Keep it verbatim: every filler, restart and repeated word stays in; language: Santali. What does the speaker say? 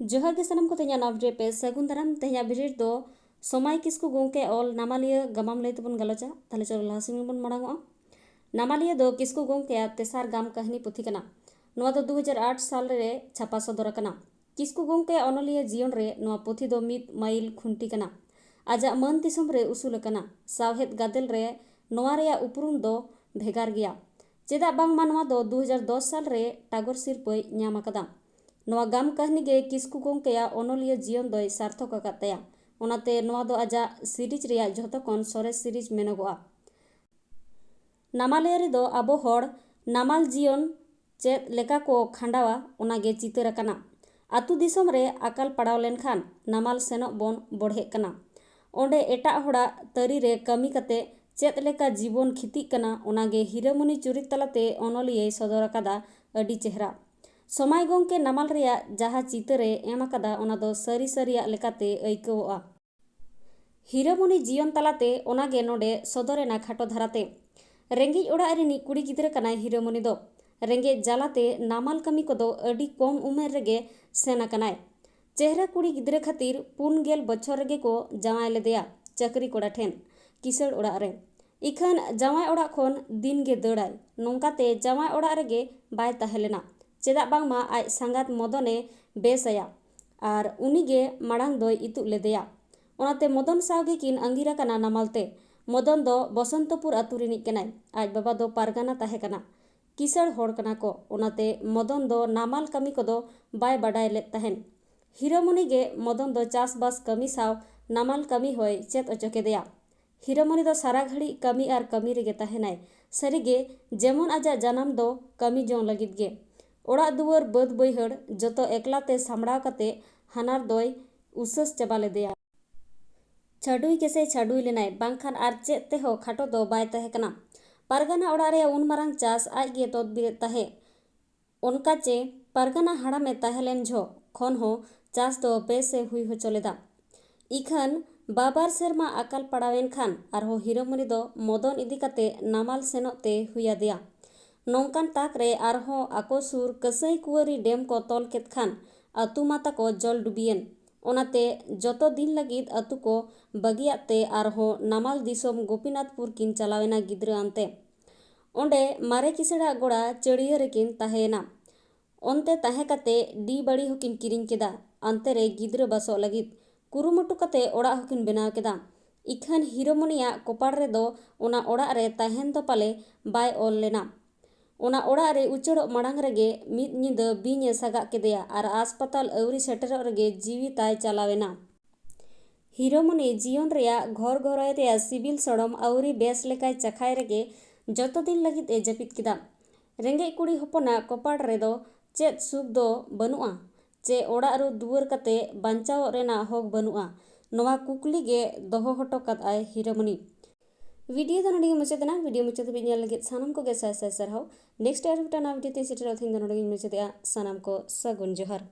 ᱡᱚᱦᱟᱨ ᱜᱮ ᱥᱟᱱᱟᱢ ᱠᱚ, ᱛᱮᱦᱮᱧᱟᱜ ᱱᱟᱣᱟ video ᱯᱮ ᱥᱟᱹᱜᱩᱱ ᱫᱟᱨᱟᱢ᱾ ᱛᱮᱦᱮᱧᱟᱜ video ᱨᱮᱫᱚ ᱥᱚᱢᱟᱭ ᱠᱤᱥᱠᱩ ᱜᱚᱢᱠᱮ ᱚᱞ ᱱᱟᱢᱟᱞᱤᱭᱟᱹ ᱜᱟᱢᱟᱢ ᱞᱟᱹᱭ ᱛᱮᱵᱚᱱ ᱜᱟᱞᱚᱪᱟ᱾ ᱛᱟᱦᱞᱮ ᱪᱚᱞᱚ ᱞᱟᱦᱟ ᱥᱮᱱ ᱵᱚᱱ ᱢᱟᱲᱟᱝᱚᱜᱼᱟ᱾ ᱱᱟᱢᱟᱞᱤᱭᱟᱹ ᱫᱚ ᱠᱤᱥᱠᱩ ᱜᱚᱢᱠᱮᱭᱟᱜ ᱛᱮᱥᱟᱨ ᱜᱟᱢ ᱠᱟᱹᱦᱱᱤ ᱯᱩᱛᱷᱤ ᱠᱟᱱᱟ᱾ ᱱᱚᱣᱟ ᱫᱚ ᱫᱩ ᱦᱟᱡᱟᱨ ᱟᱴ ᱥᱟᱞ ᱨᱮ ᱪᱷᱟᱯᱟ ᱥᱚᱫᱚᱨ ᱟᱠᱟᱱᱟ᱾ ᱠᱤᱥᱠᱩ ᱜᱚᱢᱠᱮᱭᱟᱜ ᱚᱱᱚᱞᱤᱭᱟᱹ ᱡᱤᱭᱚᱱ ᱨᱮ ᱱᱚᱣᱟ ᱯᱩᱛᱷᱤ ᱫᱚ ᱢᱤᱫ ᱢᱟᱹᱭᱤᱞ ᱠᱷᱩᱱᱴᱤ ᱠᱟᱱᱟ᱾ ᱟᱡᱟᱜ ᱢᱟᱹᱱ ᱫᱤᱥᱚᱢ ᱨᱮ ᱩᱥᱩᱞ ᱟᱠᱟᱱᱟ᱾ ᱥᱟᱶᱦᱮᱫ ᱜᱟᱫᱮᱞ ᱨᱮ ᱱᱚᱣᱟ ᱨᱮᱭᱟᱜ ᱩᱯᱨᱩᱢ ᱫᱚ ᱵᱷᱮᱜᱟᱨ ᱜᱮᱭᱟ᱾ ᱪᱮᱫᱟᱜ ᱵᱟᱝᱢᱟ ᱱᱚᱣᱟ ᱫᱚ ᱫᱩ ᱦᱟᱡᱟᱨ ᱫᱚᱥ ᱥᱟᱞ ᱨᱮ ᱴᱟᱜᱚᱨ ᱥᱤᱨᱯᱟᱹᱭ ᱧᱟᱢ ᱟᱠᱟᱫᱟ᱾ ᱱᱚᱣᱟ ᱜᱟᱢ ᱠᱟᱹᱦᱱᱤ ᱜᱮ ᱠᱤᱥᱠᱩ ᱜᱚᱢᱠᱮᱭᱟᱜ ᱚᱱᱚᱞᱤᱭᱟᱹ ᱡᱤᱭᱚᱱ ᱫᱚᱭ ᱥᱟᱨᱛᱷᱚᱠ ᱟᱠᱟᱫ ᱛᱟᱭᱟ᱾ ᱚᱱᱟᱛᱮ ᱱᱚᱣᱟ ᱫᱚ ᱟᱡᱟᱜ ᱥᱤᱨᱤᱡᱽ ᱨᱮᱭᱟᱜ ᱡᱷᱚᱛᱚ ᱠᱷᱚᱱ ᱥᱚᱨᱮᱥ ᱥᱤᱨᱤᱡᱽ ᱢᱮᱱᱚᱜᱚᱜᱼᱟ᱾ ᱱᱟᱢᱟᱞᱤᱭᱟᱹ ᱨᱮᱫᱚ ᱟᱵᱚ ᱦᱚᱲ ᱱᱟᱢᱟᱞ ᱡᱤᱭᱚᱱ ᱪᱮᱫ ᱞᱮᱠᱟ ᱠᱚ ᱠᱷᱟᱸᱰᱟᱣᱟ, ᱚᱱᱟᱜᱮ ᱪᱤᱛᱟᱹᱨ ᱟᱠᱟᱱᱟ᱾ ᱟᱹᱛᱩ ᱫᱤᱥᱚᱢ ᱨᱮ ᱟᱠᱟᱞ ᱯᱟᱲᱟᱣ ᱞᱮᱱᱠᱷᱟᱱ ᱱᱟᱢᱟᱞ ᱥᱮᱱᱚᱜ ᱵᱚᱱ ᱵᱚᱲᱦᱮᱜ ᱠᱟᱱᱟ᱾ ᱚᱸᱰᱮ ᱮᱴᱟᱜ ᱦᱚᱲᱟᱜ ᱛᱟᱹᱨᱤ ᱨᱮ ᱠᱟᱹᱢᱤ ᱠᱟᱛᱮ ᱪᱮᱫ ᱞᱮᱠᱟ ᱡᱤᱵᱚᱱ ᱠᱷᱤᱛᱤᱜ ᱠᱟᱱᱟ, ᱚᱱᱟᱜᱮ ᱦᱤᱨᱟᱹᱢᱩᱱᱤ ᱪᱩᱨᱤᱛ ᱛᱟᱞᱟᱛᱮ ᱚᱱᱚᱞᱤᱭᱟᱹᱭ ᱥᱚᱫᱚᱨ ᱟᱠᱟᱫᱟ᱾ ᱟᱹᱰᱤ ᱪᱮᱦᱨᱟ᱾ ᱥᱚᱢᱟᱭ ᱜᱚᱢᱠᱮ ᱱᱟᱢᱟᱞ ᱨᱮᱭᱟᱜ ᱡᱟᱦᱟᱸ ᱪᱤᱛᱟᱹᱨᱮ ᱮᱢ ᱟᱠᱟᱫᱟ, ᱚᱱᱟ ᱫᱚ ᱥᱟᱹᱨᱤ ᱥᱟᱹᱨᱤᱭᱟᱜ ᱞᱮᱠᱟᱛᱮ ᱟᱹᱭᱠᱟᱹᱣᱚᱜᱼᱟ᱾ ᱦᱤᱨᱟᱹᱢᱩᱱᱤ ᱡᱤᱭᱚᱱ ᱛᱟᱞᱟᱛᱮ ᱚᱱᱟᱜᱮ ᱱᱚᱰᱮ ᱥᱚᱫᱚᱨ ᱮᱱᱟ ᱠᱷᱟᱴᱚ ᱫᱷᱟᱨᱟᱛᱮ᱾ ᱨᱮᱸᱜᱮᱡ ᱚᱲᱟᱜ ᱨᱤᱱᱤᱡ ᱠᱩᱲᱤ ᱜᱤᱫᱽᱨᱟᱹ ᱠᱟᱱᱟᱭ ᱦᱤᱨᱟᱹᱢᱩᱱᱤ ᱫᱚ᱾ ᱨᱮᱸᱜᱮᱡ ᱡᱟᱞᱟᱛᱮ ᱱᱟᱢᱟᱞ ᱠᱟᱹᱢᱤ ᱠᱚᱫᱚ ᱟᱹᱰᱤ ᱠᱚᱢ ᱩᱢᱮᱨ ᱨᱮᱜᱮ ᱥᱮᱱ ᱟᱠᱟᱱᱟᱭ᱾ ᱪᱮᱦᱨᱟ ᱠᱩᱲᱤ ᱜᱤᱫᱽᱨᱟᱹ ᱠᱷᱟᱹᱛᱤᱨ ᱯᱩᱱ ᱜᱮᱞ ᱵᱚᱪᱷᱚᱨ ᱨᱮᱜᱮ ᱠᱚ ᱡᱟᱶᱟᱭ ᱞᱮᱫᱮᱭᱟ ᱪᱟᱹᱠᱨᱤ ᱠᱚᱲᱟ ᱴᱷᱮᱱ, ᱠᱤᱥᱟᱹᱬ ᱚᱲᱟᱜ ᱨᱮ᱾ ᱤᱠᱷᱟᱹᱱ ᱡᱟᱶᱟᱭ ᱚᱲᱟᱜ ᱠᱷᱚᱱ ᱫᱤᱱ ᱜᱮ ᱫᱟᱹᱲᱟᱭ᱾ ᱱᱚᱝᱠᱟᱛᱮ ᱡᱟᱶᱟᱭ ᱚᱲᱟᱜ ᱨᱮᱜᱮ ᱵᱟᱭ ᱛᱟᱦᱮᱸ ᱞᱮᱱᱟ᱾ ᱪᱮᱫᱟᱜ ᱵᱟᱝᱢᱟ ᱟᱡ ᱥᱟᱸᱜᱟᱛ ᱢᱚᱫᱚᱱᱮ ᱵᱮᱥ ᱟᱭᱟ ᱟᱨ ᱩᱱᱤᱜᱮ ᱢᱟᱲᱟᱝ ᱫᱚᱭ ᱤᱛᱩᱫ ᱞᱮᱫᱮᱭᱟ᱾ ᱚᱱᱟᱛᱮ ᱢᱚᱫᱚᱱ ᱥᱟᱶ ᱜᱮ ᱠᱤᱱ ᱟᱸᱜᱤᱨ ᱟᱠᱟᱱᱟ ᱱᱟᱢᱟᱞ ᱛᱮ᱾ ᱢᱚᱫᱚᱱ ᱫᱚ ᱵᱚᱥᱚᱱᱛᱚᱯᱩᱨ ᱟᱹᱛᱩ ᱨᱤᱱᱤᱡ ᱠᱟᱱᱟᱭ᱾ ᱟᱡ ᱵᱟᱵᱟ ᱫᱚ ᱯᱟᱨᱜᱟᱱᱟ ᱛᱟᱦᱮᱸ ᱠᱟᱱᱟ᱾ ᱠᱤᱥᱟᱹᱬ ᱦᱚᱲ ᱠᱟᱱᱟ ᱠᱚ, ᱚᱱᱟᱛᱮ ᱢᱚᱫᱚᱱ ᱫᱚ ᱱᱟᱢᱟᱞ ᱠᱟᱹᱢᱤ ᱠᱚᱫᱚ ᱵᱟᱭ ᱵᱟᱰᱟᱭ ᱞᱮᱫ ᱛᱟᱦᱮᱸᱱ᱾ ᱦᱤᱨᱟᱹᱢᱩᱱᱤ ᱜᱮ ᱢᱚᱫᱚᱱ ᱫᱚ ᱪᱟᱥᱵᱟᱥ ᱠᱟᱹᱢᱤ ᱥᱟᱶ ᱱᱟᱢᱟᱞ ᱠᱟᱹᱢᱤ ᱦᱚᱸᱭ ᱪᱮᱫ ᱚᱪᱚ ᱠᱮᱫᱮᱭᱟ᱾ ᱦᱤᱨᱟᱹᱢᱩᱱᱤ ᱫᱚ ᱥᱟᱨᱟ ᱜᱷᱟᱹᱲᱤᱡ ᱠᱟᱹᱢᱤ ᱟᱨ ᱠᱟᱹᱢᱤ ᱨᱮᱜᱮ ᱛᱟᱦᱮᱸᱱᱟᱭ᱾ ᱥᱟᱹᱨᱤᱜᱮ, ᱡᱮᱢᱚᱱ ᱟᱡᱟᱜ ᱡᱟᱱᱟᱢ ᱫᱚ ᱠᱟᱹᱢᱤ ᱡᱚᱝ ᱞᱟᱹᱜᱤᱫ ᱜᱮ᱾ ᱚᱲᱟᱜ ᱫᱩᱣᱟᱹᱨ, ᱵᱟᱹᱫᱽ ᱵᱟᱹᱭᱦᱟᱹᱲ ᱡᱚᱛᱚ ᱮᱠᱞᱟ ᱛᱮ ᱥᱟᱢᱵᱲᱟᱣ ᱠᱟᱛᱮ ᱦᱟᱱᱟᱨ ᱫᱚᱭ ᱩᱥᱟᱹᱥ ᱪᱟᱵᱟ ᱞᱮᱫᱮᱭᱟ᱾ ᱪᱷᱟᱹᱰᱩᱭ ᱜᱮᱥᱮ ᱪᱷᱟᱹᱰᱩᱭ ᱞᱮᱱᱟᱭ, ᱵᱟᱝᱠᱷᱟᱱ ᱟᱨ ᱪᱮᱫ ᱛᱮᱦᱚᱸ ᱠᱷᱟᱴᱚ ᱫᱚ ᱵᱟᱭ ᱛᱟᱦᱮᱸ ᱠᱟᱱᱟ᱾ ᱯᱟᱨᱜᱟᱱᱟ ᱚᱲᱟᱜ ᱨᱮᱭᱟᱜ ᱩᱱ ᱢᱟᱨᱟᱝ ᱪᱟᱥ ᱟᱡ ᱜᱮ ᱛᱚᱫᱵᱤᱨᱮᱫ ᱛᱟᱦᱮᱸᱫ᱾ ᱚᱱᱠᱟ ᱪᱮ ᱯᱟᱨᱜᱟᱱᱟ ᱦᱟᱲᱟᱢᱮ ᱛᱟᱦᱮᱸ ᱞᱮᱱ ᱡᱚᱦᱚᱜ ᱠᱷᱚᱱ ᱦᱚᱸ ᱪᱟᱥ ᱫᱚ ᱵᱮᱥ ᱮ ᱦᱩᱭ ᱦᱚᱪᱚ ᱞᱮᱫᱟ᱾ ᱤᱠᱷᱟᱹᱱ ᱵᱟᱵᱟᱨ ᱥᱮᱨᱢᱟ ᱟᱠᱟᱞ ᱯᱟᱲᱟᱣ ᱮᱱ ᱠᱷᱟᱱ ᱟᱨᱦᱚᱸ ᱦᱤᱨᱟᱹᱢᱩᱱᱤ ᱫᱚ ᱢᱚᱫᱚᱱ ᱤᱫᱤ ᱠᱟᱛᱮ ᱱᱟᱢᱟᱞ ᱥᱮᱱᱚᱜ ᱛᱮ ᱦᱩᱭ ᱟᱫᱮᱭᱟ᱾ ᱱᱚᱝᱠᱟᱱ ᱛᱟᱠ ᱨᱮ ᱟᱨᱦᱚᱸ ᱟᱠᱚ ᱥᱩᱨ ᱠᱟᱹᱥᱟᱹᱭ ᱠᱩᱣᱟᱹᱨᱤ ᱰᱮᱢ ᱠᱚ ᱛᱚᱞ ᱠᱮᱫ ᱠᱷᱟᱱ ᱟᱹᱛᱩ ᱢᱟ ᱛᱟᱠᱚ ᱡᱚᱞ ᱰᱩᱵᱤᱭᱮᱱ᱾ ᱚᱱᱟᱛᱮ ᱡᱚᱛᱚ ᱫᱤᱱ ᱞᱟᱹᱜᱤᱫ ᱟᱹᱛᱩ ᱠᱚ ᱵᱟᱹᱜᱤᱭᱟᱫ ᱛᱮ ᱟᱨᱦᱚᱸ ᱱᱟᱢᱟᱞ ᱫᱤᱥᱚᱢ ᱜᱳᱯᱤᱱᱟᱛᱷᱯᱩᱨ ᱠᱤᱱ ᱪᱟᱞᱟᱣᱮᱱᱟ ᱜᱤᱫᱽᱨᱟᱹ ᱟᱱᱛᱮ᱾ ᱚᱸᱰᱮ ᱢᱟᱨᱮ ᱠᱤᱥᱟᱹᱲᱟᱜ ᱜᱚᱲᱟ ᱪᱟᱹᱲᱤᱭᱟᱹ ᱨᱮᱠᱤᱱ ᱛᱟᱦᱮᱸᱭᱮᱱᱟ᱾ ᱚᱱᱛᱮ ᱛᱟᱦᱮᱸ ᱠᱟᱛᱮ ᱰᱤ ᱵᱟᱹᱲᱤ ᱦᱚᱸᱠᱤᱱ ᱠᱤᱨᱤᱧ ᱠᱮᱫᱟ᱾ ᱟᱱᱛᱮ ᱨᱮ ᱜᱤᱫᱽᱨᱟᱹ ᱵᱟᱥᱚᱜ ᱞᱟᱹᱜᱤᱫ ᱠᱩᱨᱩᱢᱩᱴᱩ ᱠᱟᱛᱮ ᱚᱲᱟᱜ ᱦᱚᱸᱠᱤᱱ ᱵᱮᱱᱟᱣ ᱠᱮᱫᱟ᱾ ᱤᱠᱷᱟᱹᱱ ᱦᱤᱨᱳᱢᱚᱱᱤᱭᱟᱜ ᱠᱚᱯᱟᱲ ᱨᱮᱫᱚ ᱚᱱᱟ ᱚᱲᱟᱜ ᱨᱮ ᱛᱟᱦᱮᱱ ᱫᱚ ᱯᱟᱞᱮ ᱵᱟᱭ ᱚᱞ ᱞᱮᱱᱟ᱾ ᱚᱱᱟ ᱚᱲᱟᱜ ᱨᱮ ᱩᱪᱟᱹᱲᱚᱜ ᱢᱟᱲᱟᱝ ᱨᱮᱜᱮ ᱢᱤᱫ ᱧᱤᱫᱟᱹ ᱵᱤᱧ ᱮ ᱥᱟᱜᱟᱜ ᱠᱮᱫᱮᱭᱟ ᱟᱨ ᱟᱥᱯᱟᱛᱟᱞ ᱟᱹᱣᱨᱤ ᱥᱮᱴᱮᱨᱚᱜ ᱨᱮᱜᱮ ᱡᱤᱣᱤ ᱛᱟᱭ ᱪᱟᱞᱟᱣᱮᱱᱟ᱾ ᱦᱤᱨᱳᱢᱚᱱᱤ ᱡᱤᱭᱚᱱ ᱨᱮᱭᱟᱜ ᱜᱷᱚᱨ ᱜᱷᱚᱨᱚᱭ ᱨᱮᱭᱟᱜ ᱥᱤᱵᱤᱞ ᱥᱚᱲᱚᱢ ᱟᱹᱣᱨᱤ ᱵᱮᱥ ᱞᱮᱠᱟᱭ ᱪᱟᱠᱷᱟᱭ ᱨᱮᱜᱮ ᱡᱚᱛᱚ ᱫᱤᱱ ᱞᱟᱹᱜᱤᱫ ᱮ ᱡᱟᱹᱯᱤᱫ ᱠᱮᱫᱟ᱾ ᱨᱮᱸᱜᱮᱡ ᱠᱩᱲᱤ ᱦᱚᱯᱚᱱᱟᱜ ᱠᱚᱯᱟᱲ ᱨᱮᱫᱚ ᱪᱮᱫ ᱥᱩᱠ ᱫᱚ ᱵᱟᱹᱱᱩᱜᱼᱟ? ᱪᱮ ᱚᱲᱟᱜ ᱨᱮ ᱫᱩᱣᱟᱹᱨ ᱠᱟᱛᱮ ᱵᱟᱧᱪᱟᱣᱚᱜ ᱨᱮᱱᱟᱜ ᱦᱚᱠ ᱵᱟᱹᱱᱩᱜᱼᱟ? ᱱᱚᱣᱟ ᱠᱩᱠᱞᱤ ᱜᱮ ᱫᱚᱦᱚ ᱦᱚᱴᱚ ᱠᱟᱫᱟᱭ ᱦᱤᱨᱟᱹᱢᱚᱱᱤ᱾ ᱵᱷᱤᱰᱤᱭᱳ ᱫᱚ ᱱᱚᱰᱮ ᱜᱮ ᱢᱩᱪᱟᱹᱫ ᱮᱱᱟ᱾ ᱵᱷᱤᱰᱤᱭᱳ ᱢᱩᱪᱟᱹᱫ ᱫᱷᱟᱹᱵᱤᱡ ᱧᱮᱞ ᱞᱟᱹᱜᱤᱫ ᱥᱟᱱᱟᱢ ᱠᱚᱜᱮ ᱥᱟᱭ ᱥᱟᱭ ᱥᱟᱨᱦᱟᱣ᱾ ᱱᱮᱠᱥᱴ ᱟᱨ ᱢᱤᱫᱴᱟᱝ ᱱᱟᱣᱟ ᱵᱷᱤᱰᱤᱭᱳ ᱛᱤᱧ ᱥᱮᱴᱮᱨᱚᱜ᱾ ᱛᱮᱦᱮᱧ ᱫᱚ ᱱᱚᱰᱮ ᱜᱮᱧ ᱢᱩᱪᱟᱹᱫᱮᱜᱼᱟ᱾ ᱥᱟᱱᱟᱢ ᱠᱚ ᱥᱟᱹᱜᱩᱱ ᱡᱚᱦᱟᱨ᱾